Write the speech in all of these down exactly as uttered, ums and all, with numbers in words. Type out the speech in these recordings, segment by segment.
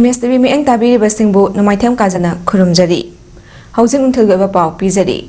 ꯃꯤꯁ TV ꯃꯤꯠꯌꯦꯡ ꯇꯥꯕꯤꯔꯤꯕꯁꯤꯡꯕꯨ ꯅꯣꯡꯃꯥꯏꯊꯦꯝ ꯀꯥꯖꯅ ꯈꯨꯔꯨꯝꯖꯔꯤ꯫ ꯍꯧꯖꯤꯛ ꯅꯨꯡꯊꯤꯜꯒꯤ ꯑꯣꯏꯕ ꯄꯥꯎ ꯄꯤꯖꯔꯤ꯫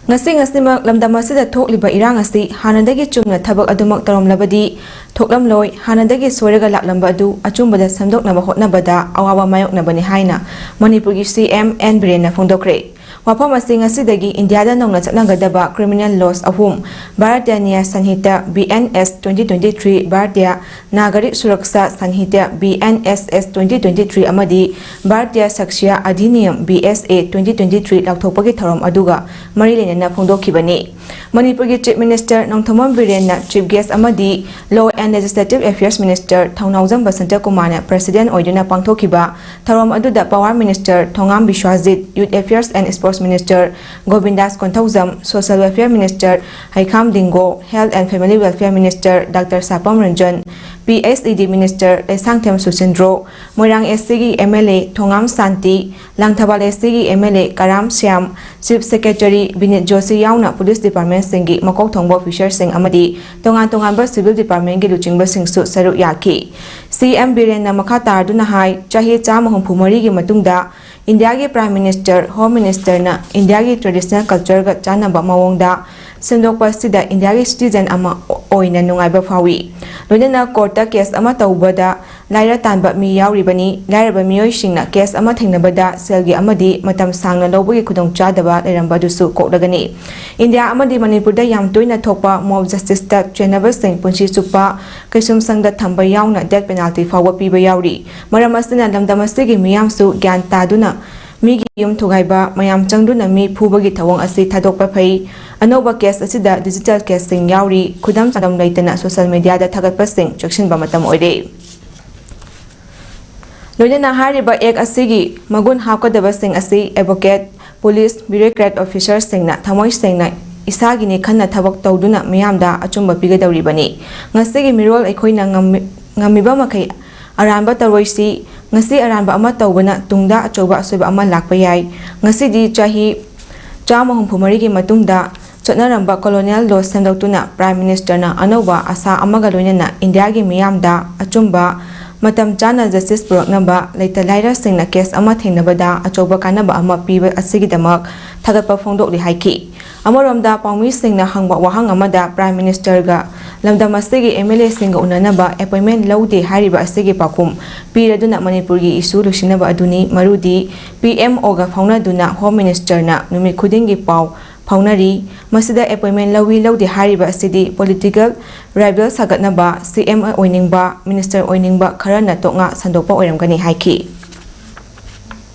ꯉꯁꯤ ꯉꯁꯤꯃꯛ ꯂꯝꯗꯝ ꯑꯁꯤꯗ ꯊꯣꯛꯂꯤꯕ ꯏꯔꯥꯡ ꯑꯁꯤ ꯍꯥꯟꯅꯗꯒꯤ ꯆꯨꯝꯅ ꯊꯕꯛ ꯑꯗꯨꯃꯛ ꯇꯧꯔꯝꯂꯕꯗꯤ ꯊꯣꯛꯂꯝꯂꯣꯏ, ꯍꯥꯟꯅꯗꯒꯤ ꯁꯣꯏꯔꯒ ꯂꯥꯛꯂꯝꯕ ꯑꯗꯨ ꯑꯆꯨꯝꯕꯗ ꯁꯦꯝꯗꯣꯛꯅꯕ ꯍꯣꯠꯅꯕꯗ ꯑꯋꯥꯕ ꯃꯥꯌꯣꯛꯅꯕꯅꯤ ꯍꯥꯏꯅ ꯃꯅꯤꯄꯨꯔꯒꯤ ꯁꯤ ꯑꯦꯝ ꯑꯦꯟ ꯕꯤꯔꯦꯟꯅ ꯐꯣꯡꯗꯣꯛꯈ꯭ꯔꯦ꯫ ꯋꯥꯐꯝ ꯑꯁꯤ ꯉꯁꯤꯗꯒꯤ ꯏꯟꯗꯤꯌꯥꯗ ꯅꯧꯅ ꯆꯠꯅꯒꯗꯕ criminal laws ꯑꯍꯨꯝ, Bharatiya Nyaya Sanhita, B N S twenty twenty-three, Bharatiya Nagarik Suraksha Sanhita, B N S S twenty twenty-three ꯑꯃꯗꯤ ꯚꯥꯔꯇꯤꯌ ꯁꯥꯛꯁ꯭ꯌ ꯑꯙꯤꯅꯤꯌꯝ, ꯕꯤ ꯑꯦꯁ ꯑꯦ twenty twenty-three ꯂꯥꯎꯊꯣꯛꯄꯒꯤ ꯊꯧꯔꯝ ꯑꯗꯨꯒ ꯃꯔꯤ ꯂꯩꯅꯅ ꯐꯣꯡꯗꯣꯛꯈꯤꯕꯅꯤ꯫ ꯃꯅꯤꯄꯨꯔꯒꯤ Chief Minister Nongthombam ꯕꯤꯔꯦꯟꯅ Chief Guest ꯑꯃꯗꯤ Law and Legislative Affairs Minister ꯊꯧꯅꯥꯎꯖꯝ ꯕꯁꯟꯇ ꯀꯨꯃꯥꯔꯅ President ꯑꯣꯏꯗꯨꯅ ꯄꯥꯡꯊꯣꯛꯈꯤꯕ ꯊꯧꯔꯝ ꯑꯗꯨꯗ Power Minister Thongam Biswajit, Youth Affairs and Sports Minister Govindas Konthoujam, Social Welfare Minister Heikham Dingo, Health and Family Welfare Minister doctor Sapam Ranjan, P H E D Minister Leishangthem Susindro, Moirang S ꯁꯤꯒꯤ M L A Thongam Shanti, Langthabal S ꯁꯤꯒꯤ M L A Karam Shyam, Chief Secretary Binit Joshi ꯌꯥꯎꯅ police department ꯁꯤꯡꯒꯤ ꯃꯀꯣꯛ ꯊꯣꯡꯕ officer ꯁꯤꯡ ꯑꯃꯗꯤ ꯇꯣꯉꯥꯟ ꯇꯣꯉꯥꯟꯕ civil department ꯀꯤ ꯂꯨꯆꯤꯡꯕꯁꯤꯡꯁꯨ ꯁꯔꯨꯛ ꯌꯥꯈꯤ꯫ ꯁꯤ ꯑꯦꯝ ꯕꯤꯔꯦꯟꯅ ꯃꯈꯥ ꯇꯥꯗꯨꯅ ꯍꯥꯏ, ꯆꯍꯤ ꯆꯥꯝꯃ ꯍꯨꯝꯐꯨ ꯃꯔꯤꯒꯤ ꯃꯇꯨꯡꯗ ꯏꯟꯗꯤꯌꯥꯒꯤ Prime Minister, Home Minister ꯅ ꯏꯟꯗꯤꯌꯥꯒꯤ traditional culture ꯒ ꯆꯥꯟꯅꯕ ꯃꯑꯣꯡꯗ ꯁꯦꯝꯗꯣꯛꯄ ꯑꯁꯤꯗ ꯏꯟꯗꯤꯌꯥꯒꯤ citizen ꯑꯃ ꯑꯣꯏꯅ ꯅꯨꯡꯉꯥꯏꯕ ꯐꯥꯎꯏ꯫ ꯂꯣꯏꯅꯅ court ꯇ case ꯑꯃ ꯇꯧꯕꯗ ꯂꯥꯏꯔ ꯇꯥꯟꯕ ꯃꯤ ꯌꯥꯎꯔꯤꯕꯅꯤ꯫ ꯂꯥꯏꯔꯕ ꯃꯤꯑꯣꯏꯁꯤꯡꯅ case ꯑꯃ ꯊꯦꯡꯅꯕꯗ ꯁꯦꯜꯒꯤ ꯑꯃꯗꯤ ꯃꯇꯝ ꯁꯥꯡꯅ ꯂꯧꯕꯒꯤ ꯈꯨꯗꯣꯡꯆꯥꯗꯕ ꯂꯩꯔꯝꯕ ꯑꯗꯨꯁꯨ ꯀꯣꯛꯂꯒꯅꯤ꯫ ꯏꯟꯗꯤꯌꯥ ꯑꯃꯗꯤ ꯃꯅꯤꯄꯨꯔꯗ ꯌꯥꯝ ꯇꯣꯏꯅ ꯊꯣꯛꯄ mob justice ꯇ ꯆꯦꯟꯅꯕꯁꯤꯡ ꯄꯨꯟꯁꯤ ꯆꯨꯞꯄ ꯀꯩꯁꯨꯝꯁꯪꯗ ꯊꯝꯕ ꯌꯥꯎꯅ death penalty ꯐꯥꯎꯕ ꯄꯤꯕ ꯌꯥꯎꯔꯤ꯫ ꯃꯔꯝ ꯑꯁꯤꯅ ꯂꯝꯗꯝ ꯑꯁꯤꯒꯤ ꯃꯤꯌꯥꯝꯁꯨ ꯒ꯭ꯌꯥꯟ ꯇꯥꯗꯨꯅ ꯃꯤꯒꯤ ꯌꯨꯝ ꯊꯨꯒꯥꯏꯕ, ꯃꯌꯥꯝ ꯆꯪꯗꯨꯅ ꯃꯤ ꯐꯨꯕꯒꯤ ꯊꯧꯑꯣꯡ ꯑꯁꯤ ꯊꯥꯗꯣꯛꯄ ꯐꯩ꯫ ꯑꯅꯧꯕ case ꯑꯁꯤꯗ digital case ꯁꯤꯡ ꯌꯥꯎꯔꯤ꯫ ꯈꯨꯗꯝ ꯆꯥꯡꯗꯝ ꯂꯩꯇꯅ social media ꯗ ꯊꯥꯒꯠꯄꯁꯤꯡ ꯆꯦꯛꯁꯤꯟꯕ ꯃꯇꯝ ꯑꯣꯏꯔꯦ꯫ ꯂꯣꯏꯅꯅ ꯍꯥꯏꯔꯤꯕ act ꯑꯁꯤꯒꯤ ꯃꯒꯨꯟ ꯍꯥꯞꯀꯗꯕꯁꯤꯡ ꯑꯁꯤ advocate, police, bureaucrat officer ꯁꯤꯡꯅ ꯊꯃꯣꯏ ꯁꯦꯡꯅ ꯏꯁꯥꯒꯤꯅꯤ ꯈꯟꯅ ꯊꯕꯛ ꯇꯧꯗꯨꯅ ꯃꯤꯌꯥꯝꯗ ꯑꯆꯨꯝꯕ ꯄꯤꯒꯗꯧꯔꯤꯕꯅꯤ꯫ ꯉꯁꯤꯒꯤ ꯃꯤꯔꯣꯜ ꯑꯩꯈꯣꯏꯅ ꯉꯝꯃꯤ-, ꯉꯝꯃꯤꯕ ꯃꯈꯩ ꯑꯔꯥꯟꯕ ꯇꯧꯔꯣꯏꯁꯤ꯫ ꯉꯁꯤ ꯑꯔꯥꯟꯕ ꯑꯃ ꯇꯧꯕꯅ ꯇꯨꯡꯗ ꯑꯆꯧꯕ ꯑꯁꯣꯏꯕ ꯑꯃ ꯂꯥꯛꯄ ꯌꯥꯏ꯫ ꯉꯁꯤꯗꯤ ꯆꯍꯤ ꯆꯥꯝꯃ ꯍꯨꯝꯐꯨ ꯃꯔꯤꯒꯤ ꯃꯇꯨꯡꯗ ꯆꯠꯅꯔꯝꯕ colonial law ꯁꯦꯝꯗꯣꯛꯇꯨꯅ Prime Minister ꯅ ꯑꯅꯧꯕ ꯑꯁꯥ ꯑꯃꯒ ꯂꯣꯏꯅꯅ ꯏꯟꯗꯤꯌꯥꯒꯤ ꯃꯤꯌꯥꯝꯗ ꯑꯆꯨꯝꯕ ꯃꯇꯝ ꯆꯥꯅ ꯖꯁꯇꯤꯁ ꯄꯨꯔꯛꯅꯕ ꯂꯩꯇ ꯂꯥꯏꯔꯁꯤꯡꯅ ꯀꯦꯁ ꯑꯃ ꯊꯦꯡꯅꯕꯗ ꯑꯆꯧꯕ ꯀꯥꯟꯅꯕ ꯑꯃ ꯄꯤꯕ ꯑꯁꯤꯒꯤꯗꯃꯛ ꯊꯥꯒꯠꯄ ꯐꯣꯡꯗꯣꯛꯂꯤ ꯍꯥꯏꯈꯤ꯫ ꯑꯃꯔꯣꯝꯗ ꯄꯥꯎꯃꯤꯁꯤꯡꯅ ꯍꯪꯕ ꯋꯥꯍꯪ ꯑꯃꯗ ꯄ꯭ꯔꯥꯏꯝ ꯃꯤꯅꯤꯁꯇꯔꯒ ꯂꯝꯗꯝ ꯑꯁꯤꯒꯤ ꯑꯦꯝ ꯑꯦꯜ ꯑꯦꯁꯤꯡꯒ ꯎꯅꯅꯕ ꯑꯦꯄꯣꯏꯟꯃꯦꯟ ꯂꯧꯗꯦ ꯍꯥꯏꯔꯤꯕ ꯑꯁꯤꯒꯤ ꯄꯥꯎꯈꯨꯝ ꯄꯤꯔꯗꯨꯅ ꯃꯅꯤꯄꯨꯔꯒꯤ ꯏꯁꯨ ꯂꯣꯏꯁꯤꯟꯅꯕ ꯑꯗꯨꯅꯤ꯫ ꯃꯔꯨꯗꯤ ꯄꯤ ꯑꯦꯝ ꯑꯣꯒ ꯐꯥꯎꯅꯗꯨꯅ ꯍꯣꯝ ꯃꯤꯅꯤꯁꯇꯔꯅ ꯅꯨꯃꯤꯠ ꯈꯨꯗꯤꯡꯒꯤ ꯄꯥꯎ ꯐꯥꯎꯅꯔꯤ꯫ ꯃꯁꯤꯗ ꯑꯦꯄꯣꯏꯟꯃꯦꯟ ꯂꯧꯏ ꯂꯧꯗꯦ ꯍꯥꯏꯔꯤꯕ ꯑꯁꯤꯗꯤ ꯄꯣꯂꯤꯇꯤꯀꯦꯜ ꯔꯥꯏꯕꯦꯜ ꯁꯥꯒꯠꯅꯕ, ꯁꯤ ꯑꯦꯝ ꯑꯣꯏꯅꯤꯡꯕ, ꯃꯤꯅꯤꯁꯇꯔ ꯑꯣꯏꯅꯤꯡꯕ ꯈꯔꯅ ꯇꯣꯛꯉꯥ ꯁꯟꯗꯣꯛꯄ ꯑꯣꯏꯔꯝꯒꯅꯤ ꯍꯥꯏꯈꯤ꯫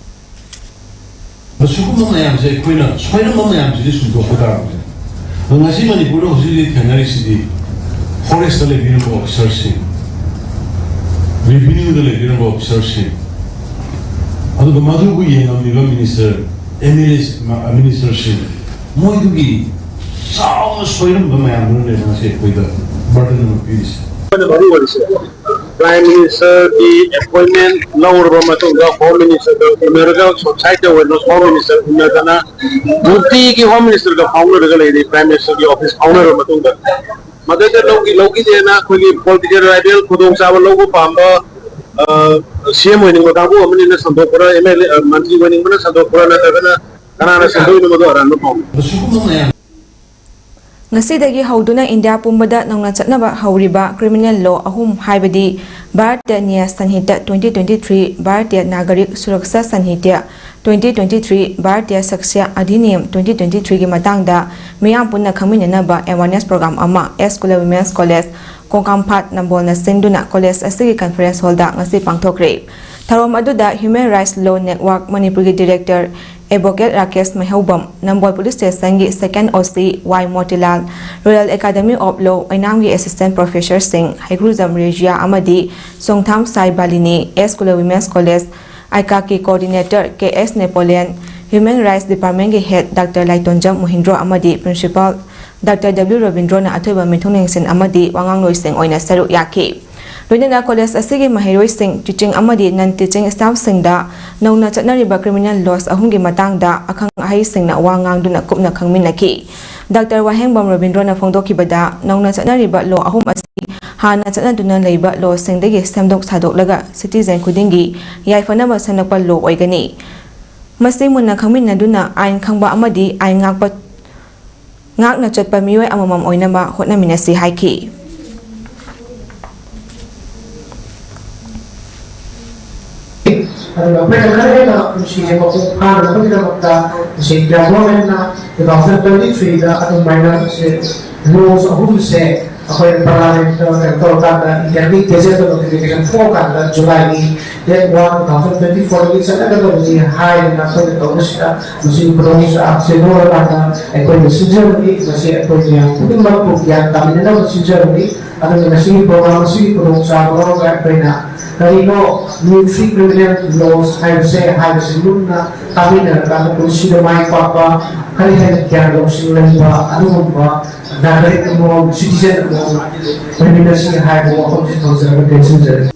ꯃꯁꯤꯒꯨꯝꯕ ꯃꯌꯥꯝꯁꯦ ꯑꯩꯈꯣꯏꯅ ꯁꯣꯏꯔꯝꯕ ꯃꯌꯥꯝꯁꯤꯗꯤ ꯁꯨꯝꯗꯣꯛꯄ ꯇꯥꯔꯕꯅꯦ꯫ ꯑꯗꯣ ꯉꯁꯤ ꯃꯅꯤꯄꯨꯔꯗ ꯍꯧꯖꯤꯛ ꯍꯧꯖꯤꯛ ꯊꯦꯡꯅꯔꯤꯁꯤꯗꯤ ꯐꯣꯔꯦꯁꯇ ꯂꯩꯕꯤꯔꯝꯕ ꯑꯣꯐꯤꯁꯔꯁꯤꯡ, ꯔꯦꯚꯤꯅ꯭ꯌꯨꯗ ꯂꯩꯕꯤꯔꯝꯕ ꯑꯣꯐꯤꯁꯔꯁꯤꯡ, ꯑꯗꯨꯒ ꯃꯗꯨꯕꯨ ꯌꯦꯡꯉꯝꯃꯤꯕ ꯃꯤꯅꯤꯁꯇꯔ, ꯑꯦꯝ ꯑꯦꯜ ꯑꯦ ꯃꯤꯅꯤꯁꯇꯔꯁꯤꯡ, ꯃꯣꯏꯗꯨꯒꯤ ꯆꯥꯎꯅ ꯁꯣꯏꯔꯝꯕ ꯃꯌꯥꯝꯗꯨꯅꯅꯦꯕ ꯉꯁꯤ ꯑꯩꯈꯣꯏꯗ ꯕꯔꯗꯟ ꯑꯃ ꯄꯤꯔꯤꯁꯦ꯫ ꯑꯩꯈꯣꯏꯅ ꯃꯔꯨ ꯑꯣꯏꯔꯤꯁꯦ ꯄ꯭ꯔꯥꯏꯝ ꯃꯤꯅꯤꯁꯇꯔꯒꯤ ꯑꯦꯄꯣꯏꯟꯃꯦꯟ ꯂꯧꯔꯕ ꯃꯇꯨꯡꯗ ꯍꯣꯝ ꯃꯤꯅꯤꯁꯇꯔꯒ ꯎꯅꯔꯒ ꯁꯣꯁꯥꯏꯇꯤ ꯑꯣꯏꯅ ꯍꯣꯝ ꯃꯤꯅꯤꯁꯇꯔ ꯎꯅꯗꯅ ꯅꯨꯡꯇꯤꯒꯤ ꯍꯣꯝ ꯃꯤꯅꯤꯁꯇꯔꯒ ꯐꯥꯎꯅꯔꯒ ꯂꯩꯔꯤ꯫ ꯄ꯭ꯔꯥꯏꯝ ꯃꯤꯅꯤꯁꯇꯔꯒꯤ ꯑꯣꯐꯤꯁ ꯐꯥꯎꯅꯔꯕ ꯃꯇꯨꯡꯗ ꯃꯗꯩꯗ ꯂꯧꯈꯤ ꯂꯧꯈꯤꯗꯦꯅ ꯑꯩꯈꯣꯏꯒꯤ ꯄꯣꯂꯤꯇꯤꯀꯦꯜ ꯔꯥꯏꯕꯦꯜ ꯈꯨꯗꯣꯡꯆꯥꯕ ꯂꯧꯕ ꯄꯥꯝꯕ ꯁꯤ ꯑꯦꯝ ꯑꯣꯏꯅꯤꯡꯕ ꯀꯥꯡꯕꯨ ꯑꯃꯅꯤꯅ ꯁꯟꯗꯣꯛꯄ꯭ꯔꯥ, ꯑꯦꯝ ꯑꯦꯜ ꯑꯦ ꯃꯟꯇ꯭ꯔꯤ ꯑꯣꯏꯅꯤꯡꯕꯅ ꯁꯟꯗꯣꯛꯄ꯭ꯔꯥ, ꯅꯠꯇ꯭ꯔꯒꯅ ꯀꯅꯥꯅ ꯁꯟꯗꯣꯛꯏꯅꯣ ꯃꯗꯨ ꯑꯔꯥꯟꯕ ꯄꯥꯎꯅꯤ꯫ ꯃꯁꯤꯒꯨꯝꯕ ꯃꯌꯥꯝ ꯉꯁꯤꯗꯒꯤ ꯍꯧꯗꯨꯅ ꯏꯟꯗꯤꯌꯥ ꯄꯨꯝꯕꯗ ꯅꯧꯅ ꯆꯠꯅꯕ ꯍꯧꯔꯤꯕ ꯀ꯭ꯔꯤꯃꯤꯅꯦꯜ ꯂꯣ ꯑꯍꯨꯝ, ꯍꯥꯏꯕꯗꯤ Bharatiya ꯅ꯭ꯌꯥꯌ ꯁꯟꯍꯤꯇꯥ twenty twenty three, Bharatiya Nagarik Suraksha ꯁꯟꯍꯤꯇꯥ twenty twenty three, Bharatiya ꯁꯥꯛꯁ꯭ꯌ ꯑꯙꯤꯅꯤꯌꯝ twenty twenty three ꯒꯤ ꯃꯇꯥꯡꯗ ꯃꯤꯌꯥꯝ ꯄꯨꯟꯅ ꯈꯪꯃꯤꯟꯅꯅꯕ ꯑꯦꯋꯥꯔꯅꯦꯁ ꯄ꯭ꯔꯣꯒ꯭ꯔꯥꯝ ꯑꯃ ꯑꯦꯁ ꯀꯨꯂ ꯋꯤꯃꯦꯟꯁ ꯀꯣꯂꯦꯖ, ꯀꯣꯡꯀꯥꯝꯄꯥꯠ ꯅꯝꯕꯣꯜꯅ ꯁꯤꯟꯗꯨꯅ ꯀꯣꯂꯦꯖ ꯑꯁꯤꯒꯤ ꯀꯟꯐꯔꯦꯟꯁ ꯍꯣꯜꯗ ꯉꯁꯤ ꯄꯥꯡꯊꯣꯛꯈ꯭ꯔꯦ꯫ ꯊꯧꯔꯝ ꯑꯗꯨꯗ ꯍ꯭ꯌꯨꯃꯦꯟ ꯔꯥꯏꯠꯁ ꯂꯣ ꯅꯦꯠꯋꯥꯔꯛ ꯃꯅꯤꯄꯨꯔꯒꯤ director advocate Rakesh Meihoubam, Nambol police ꯁ꯭ꯇꯦꯁꯟꯒꯤ second O C Y Motilal, royal academy of law ꯑꯣꯏꯅꯥꯝꯒꯤ ꯑꯦꯁꯤꯁꯇꯦꯟꯠ ꯄ꯭ꯔꯣꯐꯦꯁꯔꯁꯤꯡ ꯍꯩꯒ꯭ꯔꯨꯖꯝ ꯔꯦꯖꯤꯌꯥ ꯑꯃꯗꯤ Songtham Sai Balini, S Kula women's college, ꯑꯥꯏꯀꯥꯀꯤ coordinator K S Napoleon, human rights ꯗꯤꯄꯥꯔꯠꯃꯦꯟꯒꯤ ꯍꯦꯗ ꯗꯥꯛꯇꯔ ꯂꯥꯏꯇꯣꯟꯖꯝ ꯃꯣꯍꯤꯟꯗ꯭ꯔꯣ ꯑꯃꯗꯤ ꯄ꯭ꯔꯤꯟꯁꯤꯄꯥꯜ ꯗꯥꯛꯇꯔ ꯗꯕ꯭ꯂꯤꯎ ꯔꯕꯤꯟꯗ꯭ꯔꯣꯅ ꯑꯊꯣꯏꯕ ꯃꯤꯊꯨꯡꯂꯦꯟꯁꯤꯟ ꯑꯃꯗꯤ ꯋꯥꯉꯥꯡꯂꯣꯏꯁꯤꯡ ꯑꯣꯏꯅ ꯁꯔꯨꯛ ꯌꯥꯈꯤ꯫ ꯂꯣꯏꯅꯅ ꯀꯣꯂꯦꯖ ꯑꯁꯤꯒꯤ ꯃꯍꯩꯔꯣꯏꯁꯤꯡ, ꯇꯤꯆꯤꯡ ꯑꯃꯗꯤ ꯅꯟ ꯇꯤꯆꯤꯡ ꯁ꯭ꯇꯥꯐꯁꯤꯡꯗ ꯅꯧꯅ ꯆꯠꯅꯔꯤꯕ ꯀ꯭ꯔꯤꯃꯤꯅꯦꯜ ꯂꯣꯁ ꯑꯍꯨꯝꯒꯤ ꯃꯇꯥꯡꯗ ꯑꯈꯪ ꯑꯍꯩꯁꯤꯡꯅ ꯋꯥ ꯉꯥꯡꯗꯨꯅ ꯀꯨꯞꯅ ꯈꯪꯃꯤꯟꯅꯈꯤ꯫ ꯗꯥꯛꯇꯔ ꯋꯥꯍꯦꯡꯕꯝ ꯔꯕꯤꯟꯗ꯭ꯔꯣꯅ ꯐꯣꯡꯗꯣꯛꯈꯤꯕꯗ, ꯅꯧꯅ ꯆꯠꯅꯔꯤꯕ ꯂꯣ ꯑꯍꯨꯝ ꯑꯁꯤ ꯍꯥꯟꯅ ꯆꯠꯅꯗꯨꯅ ꯂꯩꯕ ꯂꯣꯁꯤꯡꯗꯒꯤ ꯁꯦꯝꯗꯣꯛ ꯁꯥꯗꯣꯛꯂꯒ ꯁꯤꯇꯤꯖꯦꯟ ꯈꯨꯗꯤꯡꯒꯤ ꯌꯥꯏꯐꯅꯕ ꯁꯦꯝꯂꯛꯄ ꯂꯣ ꯑꯣꯏꯒꯅꯤ꯫ ꯃꯁꯤ ꯃꯨꯟꯅ ꯈꯪꯃꯤꯟꯅꯗꯨꯅ ꯑꯥꯏꯟ ꯈꯪꯕ ꯑꯃꯗꯤ ꯑꯥꯏꯟ ꯉꯥꯛꯄ, ꯉꯥꯛꯅ ꯆꯠꯄ ꯃꯤꯑꯣꯏ ꯑꯃꯃꯝ ꯑꯣꯏꯅꯕ ꯍꯣꯠꯅꯃꯤꯟꯅꯁꯤ ꯍꯥꯏꯈꯤ꯫ ꯑꯗꯨꯒ ꯑꯩꯈꯣꯏꯅ ꯈꯔ ꯍꯦꯟꯅ ꯄꯨꯟꯁꯤꯁꯦ ꯃꯄꯨꯡ ꯐꯥꯅꯕꯒꯤꯗꯃꯛꯇ ꯉꯁꯤ ꯒꯚꯔꯟꯃꯦꯟꯠꯅ two thousand twenty three ꯗ ꯑꯗꯨꯃꯥꯏꯅ ꯉꯁꯤ ꯂꯣꯁ ꯑꯍꯨꯝꯁꯦ ꯑꯩꯈꯣꯏ ꯄꯥꯔꯂꯤꯌꯥꯃꯦꯟꯠꯇ ꯀꯩꯅꯣ ꯇꯧꯔꯀꯥꯟꯗ, ꯏꯟꯗꯤꯌꯥꯒꯤ ꯒꯦꯖꯦꯠꯇ ꯅꯣꯇꯤꯐꯤꯀꯦꯁꯟ ꯊꯣꯛꯑꯀꯥꯟꯗ ꯖꯨꯂꯥꯏꯒꯤ date one two thousand twenty four ꯗꯒꯤ ꯆꯠꯅꯒꯗꯕꯅꯤ ꯍꯥꯏꯗꯅ ꯑꯩꯈꯣꯏꯅ ꯇꯧꯕꯁꯤꯗ ꯃꯁꯤꯒꯤ ꯈꯨꯗꯣꯡꯆꯥꯕꯁꯦ ꯂꯧꯔꯀꯥꯟꯗ ꯑꯩꯈꯣꯏꯅ ꯁꯤꯟꯖꯕꯅꯤ꯫ ꯃꯁꯤ ꯑꯩꯈꯣꯏ ꯃꯌꯥꯝ ꯈꯨꯗꯤꯡꯃꯛꯄꯨ ꯒ꯭ꯌꯥꯟ ꯇꯥꯃꯤꯟꯅꯅꯕ ꯁꯤꯟꯖꯕꯅꯤ꯫ ꯑꯗꯨꯅ ꯉꯁꯤꯒꯤ ꯄ꯭ꯔꯣꯒ꯭ꯔꯥꯝ ꯑꯁꯤꯒꯤ ꯈꯨꯗꯣꯡꯆꯥꯕ ꯂꯧꯔꯒ ꯑꯩꯈꯣꯏꯅ ꯀꯔꯤꯅꯣ ꯅ꯭ꯌꯨ ꯊ꯭ꯔꯤ ꯀ꯭ꯔꯤꯃꯤꯅꯦꯜ ꯂꯣꯁ ꯍꯥꯏꯕꯁꯦ, ꯍꯥꯏꯕꯁꯤ ꯃꯨꯟꯅ ꯇꯥꯃꯤꯟꯅꯔꯀꯥꯟꯗ ꯄꯨꯟꯁꯤꯗ ꯃꯥꯏ ꯄꯥꯛꯄ, ꯈꯔ ꯍꯦꯟꯅ ꯒ꯭ꯌꯥꯟ ꯂꯧꯁꯤꯡ ꯂꯩꯕ ꯑꯗꯨꯒꯨꯝꯕ ꯅꯥꯒꯔꯤꯛ ꯑꯃꯃꯝ, ꯁꯤꯇꯤꯖꯦꯟ ꯑꯃꯃꯝ ꯑꯣꯏꯃꯤꯟꯅꯁꯤ ꯍꯥꯏꯕ ꯋꯥꯐꯝꯁꯤ ꯊꯝꯖꯔꯒ ꯇꯦꯟꯁꯤꯟꯖꯔꯤ꯫